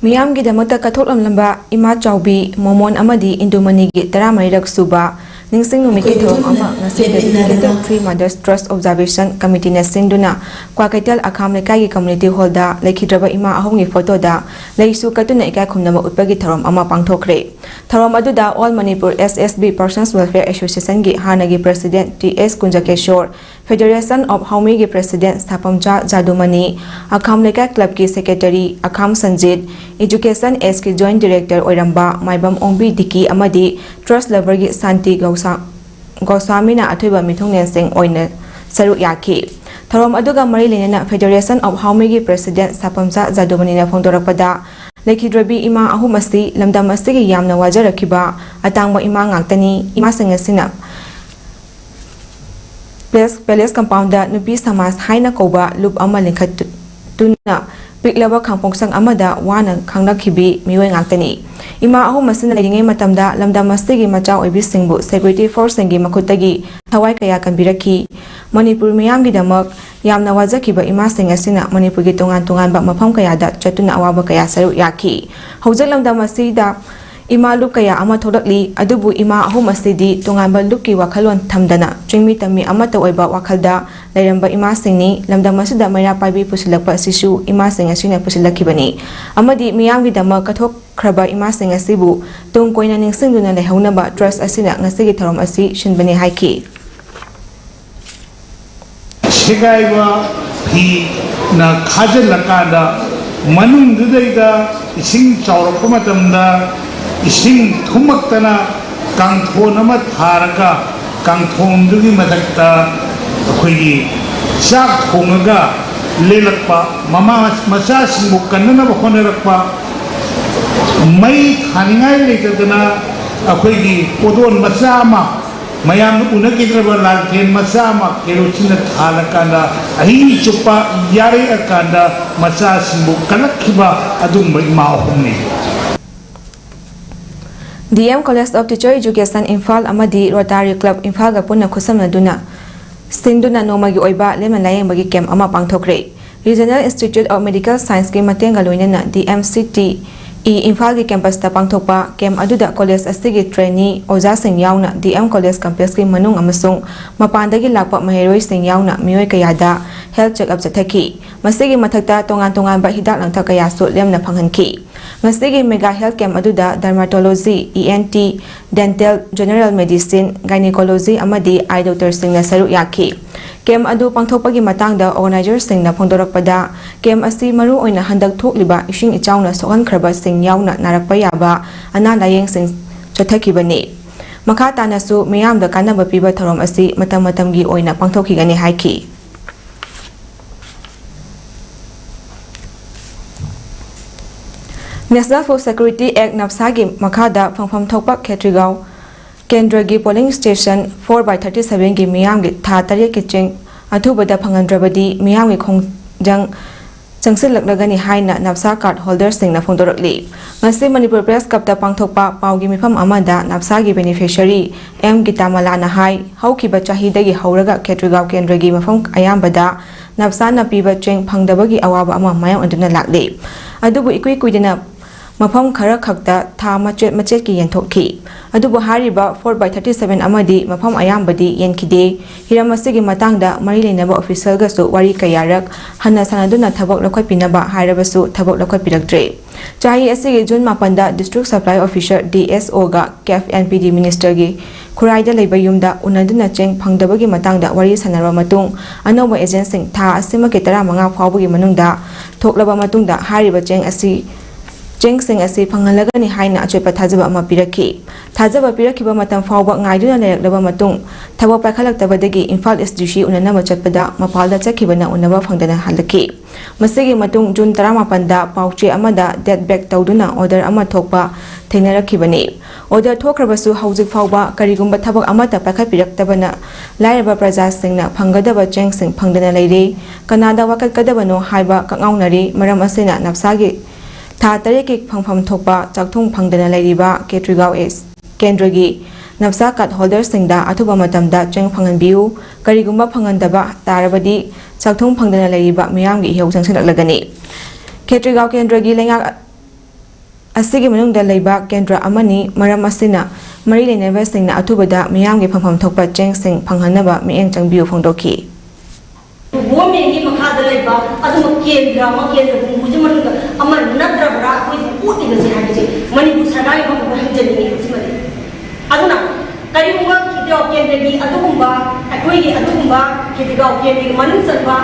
ꯃꯤꯌꯥꯝꯒꯤꯗꯃꯛꯇ ꯀꯠꯊꯣꯛꯂꯝꯂꯕ ꯏꯃꯥ ꯆꯥꯎꯕꯤ ꯃꯣꯃꯣꯟ ꯑꯃꯗꯤ ꯏꯟꯗꯨꯃꯅꯤꯒꯤ ꯇꯔꯥꯃꯔꯤꯔꯛ ꯁꯨꯕ ꯅꯤꯡꯁꯤꯡ ꯅꯨꯃꯤꯠꯀꯤ ꯊꯧꯔꯝ ꯑꯃ ꯉꯁꯤ Dedicated Three Mothers Trust Observation Committeeꯅ ꯁꯤꯟꯗꯨꯅ ꯀ꯭ꯋꯥꯀꯩꯊꯦꯜ ꯑꯈꯥꯝ ꯂꯩꯀꯥꯏꯒꯤ community hallꯗ ꯂꯩꯈꯤꯗ꯭ꯔꯕ ꯏꯃꯥ ꯑꯍꯨꯝꯒꯤ photoꯗ ꯂꯩꯁꯨ ꯀꯠꯇꯨꯅ ꯏꯀꯥꯏ ꯈꯨꯝꯅꯕ ꯎꯠꯄꯒꯤ ꯊꯧꯔꯝ ꯑꯃ ꯄꯥꯡꯊꯣꯛꯈ꯭ꯔꯦ꯫ ꯊꯧꯔꯝ ꯑꯗꯨꯗ All Manipur S S B Persons Welfare Associationꯒꯤ ꯍꯥꯟꯅꯒꯤ president T S ꯀꯨꯟꯖꯀꯦꯁꯣꯔ, Federation of Haomiꯒꯤ president ꯁꯥꯄꯝꯆꯥ ꯖꯥꯗꯨꯃꯅꯤ, ꯑꯈꯥꯝ ꯂꯩꯀꯥꯏ clubꯀꯤ secretary ꯑꯈꯥꯝ Sanjit, Education Sꯒꯤ joint director ꯑꯣꯏꯔꯝꯕ ꯃꯥꯏꯕꯝ ꯑꯣꯡꯕꯤ ꯗꯤꯀꯤ ꯑꯃꯗꯤ trust loverꯒꯤ ꯁꯥꯟꯇꯤ ꯒꯧꯁꯥ-, ꯒꯣꯁ꯭ꯋꯥꯃꯤꯅ ꯑꯊꯣꯏꯕ ꯃꯤꯊꯨꯡꯂꯦꯟꯁꯤꯡ ꯑꯣꯏꯅ ꯁꯔꯨꯛ ꯌꯥꯈꯤ꯫ ꯊꯧꯔꯝ ꯑꯗꯨꯒ ꯃꯔꯤ ꯂꯩꯅꯅ Federation of Haomiꯒꯤ president ꯁꯥꯄꯝꯆꯥ ꯖꯥꯗꯨꯃꯅꯤꯅ ꯐꯣꯡꯗꯣꯔꯛꯄꯗ, ꯂꯩꯈꯤꯗ꯭ꯔꯕꯤ ꯏꯃꯥ ꯑꯍꯨꯝ ꯑꯁꯤ ꯂꯝꯗꯝ ꯑꯁꯤꯒꯤ ꯌꯥꯝꯅ ꯋꯥꯖꯔꯛꯈꯤꯕ ꯑꯇꯥꯡꯕ ꯏꯃꯥ ꯉꯥꯛꯇꯅꯤ꯫ ꯏꯃꯥꯁꯤꯡ ꯑꯁꯤꯅ Palace, Palace compoundꯗ ꯅꯨꯄꯤ ꯁꯃꯥꯖ ꯍꯥꯏꯅ ꯀꯧꯕ ꯂꯨꯞ ꯑꯃ ꯂꯤꯡꯈꯠꯇꯨꯅ ꯄꯤꯛꯂꯕ ꯈꯥꯡꯄꯣꯛꯁꯪ ꯑꯃꯗ ꯋꯥꯅ ꯈꯥꯡꯂꯛꯈꯤꯕꯤ ꯃꯤꯑꯣꯏ ꯉꯥꯛꯇꯅꯤ꯫ ꯏꯃꯥ ꯑꯍꯨꯝ ꯑꯁꯤꯅ ꯂꯩꯔꯤꯉꯩ ꯃꯇꯝꯗ ꯂꯝꯗꯝ ꯑꯁꯤꯒꯤ ꯃꯆꯥ ꯑꯣꯏꯕꯤꯁꯤꯡꯕꯨ security forceꯁꯤꯡꯒꯤ ꯃꯈꯨꯠꯇꯒꯤ ꯊꯋꯥꯏ ꯀꯌꯥ ꯀꯟꯕꯤꯔꯛꯈꯤ꯫ ꯃꯅꯤꯄꯨꯔ ꯃꯤꯌꯥꯝꯒꯤꯗꯃꯛ ꯌꯥꯝꯅ ꯋꯥꯖꯈꯤꯕ ꯏꯃꯥꯁꯤꯡ ꯑꯁꯤꯅ ꯃꯅꯤꯄꯨꯔꯒꯤ ꯇꯣꯉꯥꯟ ꯇꯣꯉꯥꯟꯕ ꯃꯐꯝ ꯀꯌꯥꯗ ꯆꯠꯇꯨꯅ ꯑꯋꯥꯕ ꯀꯌꯥ ꯁꯔꯨꯛ ꯌꯥꯈꯤ꯫ ꯍꯧꯖꯤꯛ ꯂꯝꯗꯝ ꯑꯁꯤꯗ ꯏꯃꯥ ꯂꯨꯞ ꯀꯌꯥ ꯑꯃ ꯊꯣꯛꯂꯛꯂꯤ, ꯑꯗꯨꯕꯨ ꯏꯃꯥ ꯑꯍꯨꯝ ꯑꯁꯤꯗꯤ ꯇꯣꯉꯥꯟꯕ ꯂꯨꯞꯀꯤ ꯋꯥꯈꯜꯂꯣꯟ ꯊꯝꯗꯅ ꯆꯤꯡꯃꯤ ꯇꯝꯃꯤ ꯑꯃꯠꯇ ꯑꯣꯏꯕ ꯋꯥꯈꯜꯗ ꯂꯩꯔꯝꯕ ꯏꯃꯥꯁꯤꯡꯅꯤ꯫ ꯂꯝꯗꯝ ꯑꯁꯤꯗ ꯃꯩꯔꯥ ꯄꯥꯏꯕꯤ ꯄꯨꯁꯤꯜꯂꯛꯄ ꯑꯁꯤꯁꯨ ꯏꯃꯥꯁꯤꯡ ꯑꯁꯤꯅ ꯄꯨꯁꯤꯜꯂꯛꯈꯤꯕꯅꯤ ꯑꯃꯗꯤ ꯃꯤꯌꯥꯝꯒꯤꯗꯃꯛ ꯀꯠꯊꯣꯛꯈ꯭ꯔꯕ ꯏꯃꯥꯁꯤꯡ ꯑꯁꯤꯕꯨ ꯇꯨꯡ ꯀꯣꯏꯅ ꯅꯤꯡꯁꯤꯡꯗꯨꯅ ꯂꯩꯍꯧꯅꯕ ꯇ꯭ꯔꯁ ꯑꯁꯤꯅ ꯉꯁꯤꯒꯤ ꯊꯧꯔꯝ ꯑꯁꯤ ꯁꯤꯟꯕꯅꯤ ꯍꯥꯏꯈꯤ꯫ ꯁꯦꯒꯥꯏꯕ ꯐꯤꯅ ꯈꯥꯖꯤꯜꯂꯀꯥꯟꯗ ꯃꯅꯨꯡꯗꯨꯗꯩꯗ ꯏꯁꯤꯡ ꯆꯥꯎꯔꯛꯄ ꯃꯇꯝꯗ ꯏꯁꯤꯡ ꯊꯨꯝꯃꯛꯇꯅ ꯀꯥꯡꯊꯣꯟ ꯑꯃ ꯊꯥꯔꯒ ꯀꯥꯡꯊꯣꯟꯗꯨꯒꯤ ꯃꯊꯛꯇ ꯑꯩꯈꯣꯏꯒꯤ ꯆꯥꯛ ꯊꯣꯡꯉꯒ ꯂꯦꯜꯂꯛꯄ, ꯃꯃꯥ ꯃꯆꯥꯁꯤꯡꯕꯨ ꯀꯟꯅꯅꯕ ꯍꯣꯠꯅꯔꯛꯄ, ꯃꯩ ꯊꯥꯅꯤꯡꯉꯥꯏ ꯂꯩꯇꯗꯅ ꯑꯩꯈꯣꯏꯒꯤ ꯀꯣꯗꯣꯟ ꯃꯆꯥ ꯑꯃ, ꯃꯌꯥꯝꯅ ꯎꯅꯈꯤꯗ꯭ꯔꯕ ꯂꯥꯜꯊꯦꯟ ꯃꯆꯥ ꯑꯃ ꯀꯦꯔꯣꯁꯤꯟꯅ ꯊꯥꯜꯂꯀꯥꯟꯗ ꯑꯍꯤꯡ ꯆꯨꯞꯄ ꯌꯥꯔꯛꯑꯀꯥꯟꯗ ꯃꯆꯥꯁꯤꯡꯕꯨ ꯀꯜꯂꯛꯈꯤꯕ ꯑꯗꯨꯒꯨꯝꯕ ꯏꯃꯥ ꯑꯍꯨꯝꯅꯤ꯫ D M College of Teacher Education Imphal ꯑꯃꯗꯤ Rotary Club ꯏꯝꯐꯥꯜꯒ ꯄꯨꯟꯅ ꯈꯨꯠꯁꯝꯅꯗꯨꯅ ꯁꯤꯟꯗꯨꯅ ꯅꯣꯡꯃꯒꯤ ꯑꯣꯏꯕ ꯂꯦꯝꯅ ꯂꯥꯌꯦꯡꯕꯒꯤ ꯀꯦꯝꯞ ꯑꯃ ꯄꯥꯡꯊꯣꯛꯈ꯭ꯔꯦ꯫ Regional Institute of Medical Scienceꯀꯤ ꯃꯇꯦꯡꯒ ꯂꯣꯏꯅꯅ D M C T E ꯏꯝꯐꯥꯜꯒꯤ ꯀꯦꯝꯄꯁꯇ ꯄꯥꯡꯊꯣꯛꯄ ꯀꯦꯝꯞ ꯑꯗꯨꯗ ꯀꯣꯂꯦꯖ ꯑꯁꯤꯒꯤ ꯇ꯭ꯔꯦꯅꯤ ꯑꯣꯖꯥꯁꯤꯡ ꯌꯥꯎꯅ ꯗꯤ ꯑꯦꯝ ꯀꯣꯂꯦꯖ ꯀꯦꯝꯄꯁꯀꯤ ꯃꯅꯨꯡ ꯑꯃꯁꯨꯡ ꯃꯄꯥꯟꯗꯒꯤ ꯂꯥꯛꯄ ꯃꯍꯩꯔꯣꯏꯁꯤꯡ ꯌꯥꯎꯅ ꯃꯤꯑꯣꯏ ꯀꯌꯥꯗ health check up ꯆꯠꯊꯈꯤ꯫ ꯃꯁꯤꯒꯤ ꯃꯊꯛꯇ ꯇꯣꯉꯥꯟ ꯇꯣꯉꯥꯟꯕ ꯍꯤꯗꯥꯛ ꯂꯥꯡꯊꯛ ꯀꯌꯥꯁꯨ ꯂꯦꯝꯅ ꯐꯪꯍꯟꯈꯤ꯫ ꯃꯁꯤꯒꯤ mega health camp ꯑꯗꯨꯗ dermatology, E N T, dental, general medicine, gynecology ꯑꯃꯗꯤ eye doctorꯁꯤꯡꯅ ꯁꯔꯨꯛ ꯌꯥꯈꯤ꯫ ꯀꯦꯝꯞ ꯑꯗꯨ ꯄꯥꯡꯊꯣꯛꯄꯒꯤ ꯃꯇꯥꯡꯗ organizerꯁꯤꯡꯅ ꯐꯣꯡꯗꯣꯔꯛꯄꯗ, ꯀꯦꯝꯞ ꯑꯁꯤ ꯃꯔꯨ ꯑꯣꯏꯅ ꯍꯟꯗꯛ ꯊꯣꯛꯂꯤꯕ ꯏꯁꯤꯡ ꯏꯆꯥꯎꯅ ꯁꯣꯛꯍꯟꯈ꯭ꯔꯕꯁꯤꯡ ꯌꯥꯎꯅ ꯅꯥꯔꯛꯄ ꯌꯥꯕ ꯑꯅꯥ ꯂꯥꯌꯦꯡꯁꯤꯡ ꯆꯠꯊꯈꯤꯕꯅꯤ꯫ ꯃꯈꯥ ꯇꯥꯅꯁꯨ ꯃꯤꯌꯥꯝꯗ ꯀꯥꯟꯅꯕ ꯄꯤꯕ ꯊꯧꯔꯝ ꯑꯁꯤ ꯃꯇꯝ ꯃꯇꯝꯒꯤ ꯑꯣꯏꯅ ꯄꯥꯡꯊꯣꯛꯈꯤꯒꯅꯤ ꯍꯥꯏꯈꯤ꯫ National Food Security Act, ꯅꯞꯁꯥꯒꯤ ꯃꯈꯥꯗ ꯐꯪꯐꯝ ꯊꯣꯛꯄ ꯈꯦꯇ꯭ꯔꯤꯒꯥꯎ ꯀꯦꯟꯗ꯭ꯔꯒꯤ polling station four by thirty sevenꯒꯤ ꯃꯤꯌꯥꯝꯒꯤ ꯊꯥ ꯇꯔꯦꯠꯀꯤ ꯆꯦꯡ ꯑꯊꯨꯕꯗ ꯐꯪꯍꯟꯗ꯭ꯔꯕꯗꯤ ꯃꯤꯌꯥꯝꯒꯤ ꯈꯣꯡꯖꯪ ꯆꯪꯁꯤꯜꯂꯛꯂꯒꯅꯤ ꯍꯥꯏꯅ ꯅꯞꯁꯥ card holderꯁꯤꯡꯅ ꯐꯣꯡꯗꯣꯔꯛꯂꯤ꯫ ꯉꯁꯤ ꯃꯅꯤꯄꯨꯔ Press Clubꯇ ꯄꯥꯡꯊꯣꯛꯄ ꯄꯥꯎꯒꯤ ꯃꯤꯐꯝ ꯑꯃꯗ ꯅꯞꯁꯥꯒꯤ beneficiary ꯑꯦꯝ ꯒꯤꯇꯥꯃꯂꯥꯅ ꯍꯥꯏ, ꯍꯧꯈꯤꯕ ꯆꯍꯤꯗꯒꯤ ꯍꯧꯔꯒ ꯈꯦꯇ꯭ꯔꯤꯒꯥꯎ ꯀꯦꯟꯗ꯭ꯔꯒꯤ ꯃꯐꯝ ꯑꯌꯥꯝꯕꯗ ꯅꯞꯁꯥꯅ ꯄꯤꯕ ꯆꯦꯡ ꯐꯪꯗꯕꯒꯤ ꯑꯋꯥꯕ ꯑꯃ ꯃꯥꯌꯣꯛꯅꯗꯨꯅ ꯂꯥꯛꯂꯤ꯫ ꯑꯗꯨꯕꯨ ꯏꯀꯨꯏ ꯀꯨꯏꯗꯅ ꯃꯐꯝ ꯈꯔ ꯈꯛꯇ ꯊꯥ ꯃꯆꯦꯠ ꯃꯆꯦꯠꯀꯤ ꯌꯦꯟꯊꯣꯛꯈꯤ꯫ ꯑꯗꯨꯕꯨ ꯍꯥꯏꯔꯤꯕ four by thirty seven ꯑꯃꯗꯤ ꯃꯐꯝ ꯑꯌꯥꯝꯕꯗꯤ ꯌꯦꯟꯈꯤꯗꯦ꯫ ꯍꯤꯔꯝ ꯑꯁꯤꯒꯤ ꯃꯇꯥꯡꯗ ꯃꯔꯤ ꯂꯩꯅꯕ ꯑꯣꯐꯤꯁꯤꯌꯦꯜꯒꯁꯨ ꯋꯥꯔꯤ ꯀꯌꯥꯔꯛ ꯍꯟꯅ ꯁꯥꯟꯅꯗꯨꯅ ꯊꯕꯛ ꯂꯧꯈꯠꯄꯤꯅꯕ ꯍꯥꯏꯔꯕꯁꯨ ꯊꯕꯛ ꯂꯧꯈꯠꯄꯤꯔꯛꯇ꯭ꯔꯦ꯫ ꯆꯍꯤ ꯑꯁꯤꯒꯤ ꯖꯨꯟ ꯃꯥꯄꯟꯗ District Supply Officer, D S O, ꯒ CAF N P D Minister ꯒꯤ ꯈꯨꯔꯥꯏꯗ ꯂꯩꯕ ꯌꯨꯝꯗ ꯎꯅꯗꯨꯅ ꯆꯦꯡ ꯐꯪꯗꯕꯒꯤ ꯃꯇꯥꯡꯗ ꯋꯥꯔꯤ ꯁꯥꯟꯅꯔꯕ ꯃꯇꯨꯡ, ꯑꯅꯧꯕ ꯑꯦꯖꯦꯟꯁꯤꯡ ꯊꯥ ꯑꯁꯤꯃꯛꯀꯤ ꯇꯔꯥꯃꯉꯥ ꯐꯥꯎꯕꯒꯤ ꯃꯅꯨꯡꯗ ꯊꯣꯛꯂꯕ ꯃꯇꯨꯡꯗ ꯍꯥꯏꯔꯤꯕ ꯆꯦꯡ ꯑꯁꯤ, ꯆꯦꯡꯁꯤꯡ ꯑꯁꯤ ꯐꯪꯍꯜꯂꯒꯅꯤ ꯍꯥꯏꯅ ꯑꯆꯦꯠꯄ ꯊꯥꯖꯕ ꯑꯃ ꯄꯤꯔꯛꯈꯤ꯫ ꯊꯥꯖꯕ ꯄꯤꯔꯛꯈꯤꯕ ꯃꯇꯝ ꯐꯥꯎꯕ ꯉꯥꯏꯗꯨꯅ ꯂꯩꯔꯛꯂꯕ ꯃꯇꯨꯡ, ꯊꯕꯛ ꯄꯥꯏꯈꯠꯂꯛꯇꯕꯗꯒꯤ ꯏꯝꯐꯥꯜ East D C ꯎꯅꯅꯕ ꯆꯠꯄꯗ ꯃꯄꯥꯜꯗ ꯆꯠꯈꯤꯕꯅ ꯎꯅꯕ ꯐꯪꯗꯅ ꯍꯜꯂꯛꯈꯤ꯫ ꯃꯁꯤꯒꯤ ꯃꯇꯨꯡ ꯖꯨꯟ ꯇꯔꯥꯃꯥꯄꯟꯗ ꯄꯥꯎꯆꯦ ꯑꯃꯗ date back ꯇꯧꯗꯨꯅ order ꯑꯃ ꯊꯣꯛꯄ ꯊꯦꯡꯅꯔꯛꯈꯤꯕꯅꯤ꯫ Order ꯊꯣꯛꯈ꯭ꯔꯕꯁꯨ ꯍꯧꯖꯤꯛ ꯐꯥꯎꯕ ꯀꯔꯤꯒꯨꯝꯕ ꯊꯕꯛ ꯑꯃꯠꯇ ꯄꯥꯏꯈꯠꯄꯤꯔꯛꯇꯕꯅ ꯂꯥꯏꯔꯕ ꯄ꯭ꯔꯖꯥꯁꯤꯡꯅ ꯐꯪꯒꯗꯕ ꯆꯦꯡꯁꯤꯡ ꯐꯪꯗꯅ ꯂꯩꯔꯦ꯫ ꯀꯅꯥꯗ ꯋꯥꯀꯠꯀꯗꯕꯅꯣ ꯍꯥꯏꯕ ꯀꯛꯉꯥꯎꯅꯔꯤ꯫ ꯃꯔꯝ ꯑꯁꯤꯅ ꯅꯞꯁꯥꯒꯤ ꯊꯥ ꯇꯔꯦꯠꯀꯤ ꯐꯪꯐꯝ ꯊꯣꯛꯄ ꯆꯥꯛꯊꯨꯡ ꯐꯪꯗꯅ ꯂꯩꯔꯤꯕ ꯈꯦꯇ꯭ꯔꯤꯒꯥꯎ ꯑꯦꯁ ꯀꯦꯟꯗ꯭ꯔꯒꯤ ꯅꯞꯁꯥ card holder ꯁꯤꯡꯗ ꯑꯊꯨꯕ ꯃꯇꯝꯗ ꯆꯦꯡ ꯐꯪꯍꯟꯕꯤꯌꯨ꯫ ꯀꯔꯤꯒꯨꯝꯕ ꯐꯪꯍꯟꯗꯕ ꯇꯥꯔꯕꯗꯤ ꯆꯥꯛꯊꯨꯡ ꯐꯪꯗꯅ ꯂꯩꯔꯤꯕ ꯃꯤꯌꯥꯝꯒꯤ ꯏꯍꯧ ꯆꯪꯁꯤꯜꯂꯛꯂꯒꯅꯤ꯫ ꯈꯦꯇ꯭ꯔꯤꯒꯥꯎ ꯀꯦꯟꯗ꯭ꯔꯒꯤ ꯂꯩꯉꯥꯛ ꯑꯁꯤꯒꯤ ꯃꯅꯨꯡꯗ ꯂꯩꯕ ꯀꯦꯟꯗ꯭ꯔ ꯑꯃꯅꯤ꯫ ꯃꯔꯝ ꯑꯁꯤꯅ ꯃꯔꯤ ꯂꯩꯅꯕꯁꯤꯡꯅ ꯑꯊꯨꯕꯗ ꯃꯤꯌꯥꯝꯒꯤ ꯐꯪꯐꯝ ꯊꯣꯛꯄ ꯆꯦꯡꯁꯤꯡ ꯐꯪꯍꯟꯅꯕ ꯃꯤꯠꯌꯦꯡ ꯆꯪꯕꯤꯌꯨ ꯐꯣꯡꯗꯣꯛꯈꯤ꯫ ꯒꯣꯔꯃꯦꯟꯒꯤ ꯃꯈꯥꯗ ꯂꯩꯕ ꯑꯗꯨꯒ ꯀꯦꯟꯗ꯭ꯔ ꯑꯃ, ꯀꯦꯟꯗ꯭ꯔ ꯍꯨꯝꯐꯨꯁꯤ ꯃꯅꯨꯡꯗ ꯑꯃ ꯅꯠꯇ꯭ꯔꯕ꯭ꯔꯥ ꯑꯩꯈꯣꯏꯁꯤꯕꯨ ꯎꯠꯂꯤꯕꯁꯦ ꯍꯥꯏꯕꯁꯦ ꯃꯅꯤꯄꯨꯔ ꯁꯔꯀꯥꯔꯒꯤ ꯃꯐꯝꯗ ꯍꯟꯖꯅꯤꯡꯉꯤ ꯍꯧꯖꯤꯛꯃꯛ꯫ ꯑꯗꯨꯅ ꯀꯔꯤꯒꯨꯝꯕ ꯈꯦꯇ꯭ꯔꯤꯒꯥꯎ ꯀꯦꯟꯗ꯭ꯔꯒꯤ ꯑꯗꯨꯒꯨꯝꯕ, ꯑꯩꯈꯣꯏꯒꯤ ꯑꯗꯨꯒꯨꯝꯕ ꯈꯦꯇ꯭ꯔꯤꯒꯥꯎ ꯀꯦꯟꯗ꯭ꯔꯒꯤ ꯃꯅꯨꯡ ꯆꯟꯕ,